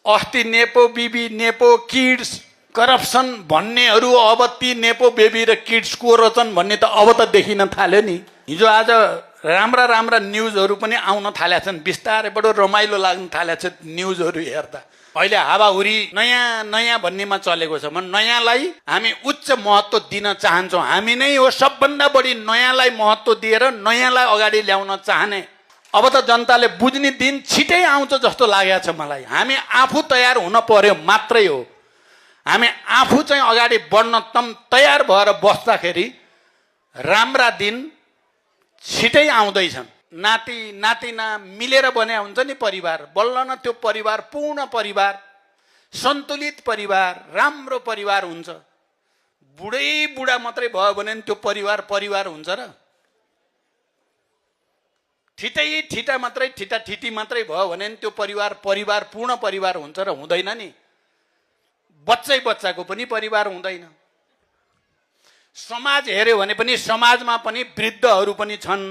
अस्ति nepo baby nepo kids corruption भन्नेहरू अब ती नेपो बेबी र किड्सको रचन भन्ने त अब त देखिन थाल्यो नि। हिजो आज राम्रा राम्रा न्युजहरू पनि आउन थालेका छन्, बिस्तारै बडो रमाइलो लाग्न थालेको छ न्युजहरू हेर्दा। अहिले हावाहुरी नयाँ नयाँ भन्नेमा चलेको छ। म नयाँलाई हामी उच्च महत्त्व दिन चाहन्छौँ। हामी नै हो सबभन्दा बढी नयाँलाई महत्त्व दिएर नयाँलाई अगाडि ल्याउन चाहने। अब त जनताले बुझ्ने दिन छिटै आउँछ जस्तो लागेको छ मलाई। हामी आफू तयार हुन पर्यो मात्रै हो। हामी आफू चाहिँ अगाडि बढ्न तयार भएर बस्दाखेरि राम्रा दिन छिटै आउँदैछन्। नाति नातिना मिलेर बने हुन्छ नि परिवार, बल्ल न त्यो परिवार पूर्ण परिवार, सन्तुलित परिवार, राम्रो परिवार हुन्छ। बुढै बुढा मात्रै भयो भने त्यो परिवार परिवार हुन्छ र? ठिटै ठिटा मात्रै ठिटा ठिटी मात्रै भयो भने त्यो परिवार परिवार पूर्ण परिवार हुन्छ र? हुँदैन नि। बच्चै बच्चाको पनि परिवार हुँदैन। समाज हेर्यो भने पनि समाजमा पनि वृद्धहरू पनि छन्,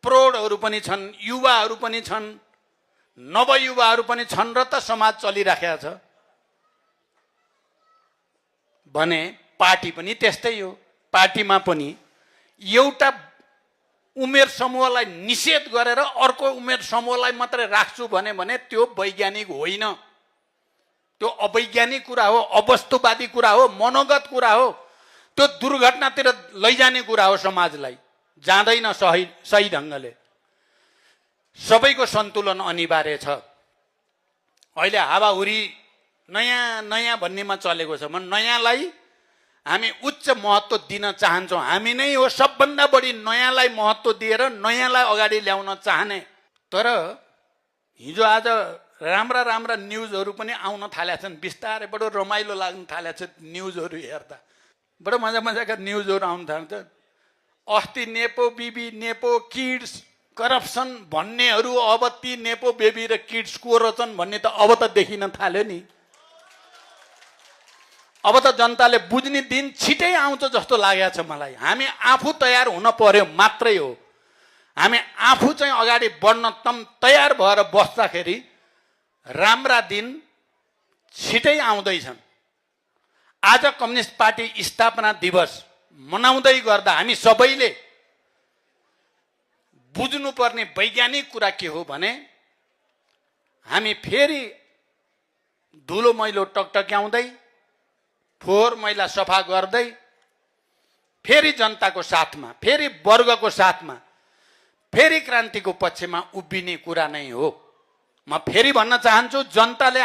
प्रौढहरू पनि छन्, युवाहरू पनि छन्, नवयुवाहरू पनि छन् र त समाज चलिराखेको छ भने पार्टी पनि त्यस्तै हो। पार्टीमा पनि एउटा उमेर समूहलाई निषेध गरेर अर्को उमेर समूहलाई मात्रै राख्छु भने त्यो वैज्ञानिक होइन। त्यो अवैज्ञानिक कुरा हो, अवस्तुवादी कुरा हो, मनोगत कुरा हो। त्यो दुर्घटनातिर लैजाने कुरा हो। समाजलाई जाँदैन सही ढङ्गले। सबैको सन्तुलन अनिवार्य छ। अहिले हावाहुरी नयाँ नयाँ भन्नेमा चलेको छ। म नयाँलाई हामी उच्च महत्त्व दिन चाहन्छौँ। हामी नै हो सबभन्दा बढी नयाँलाई महत्त्व दिएर नयाँलाई अगाडि ल्याउन चाहने। तर हिजो आज राम्रा राम्रा न्युजहरू पनि आउन थालेका छन्, बिस्तारै बडो रमाइलो लाग्न थालेको छ न्युजहरू हेर्दा। बडो मजा मजाका न्युजहरू आउन थाल्छ। अस्ति nepo baby nepo kids corruption भन्नेहरू अब ती नेपो बेबी र किड्सको रचन भन्ने त अब त देखिन थाल्यो नि। अब त जनताले बुझ्ने दिन छिटै आउँछ जस्तो लागेको छ मलाई। हामी आफू तयार हुन पर्यो मात्रै हो। हामी आफू चाहिँ अगाडि बढ्न तयार भएर बस्दाखेरि राम्रा दिन छिटै आउँदैछन्। आज कम्युनिस्ट पार्टी स्थापना दिवस मनाउँदै गर्दा हामी सबैले बुझ्नुपर्ने वैज्ञानिक कुरा के हो भने हामी फेरि धुलो मैलो टकटक्याउँदै, फोहोर मैला सफा गर्दै, फेरि जनताको साथमा, फेरि वर्गको साथमा, फेरि क्रान्तिको पक्षमा उभिने कुरा नै हो। म फेरि भन्न चाहन्छु, जनताले